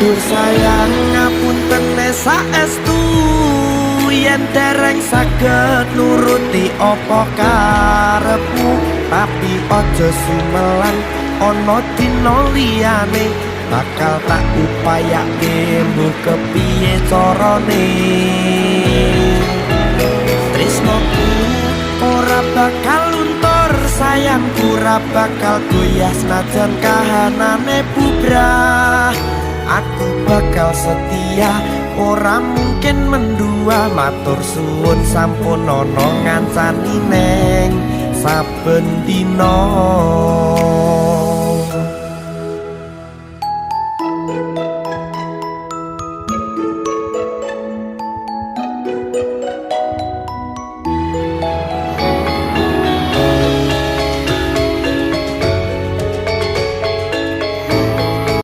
Duh sayang, ngapunten saestu yen dereng saged nuruti apa karepmu, tapi aja sumelang, ana dina liyane bakal tak upayake, mbuh kepiye carane. Tresnoku ora bakal luntur, sayangku ora bakal goyah, senajan kahanane bubrah. Aku bakal setia, ora mungkin mendua. Matur suwun sampun ana ngancani neng saben dina.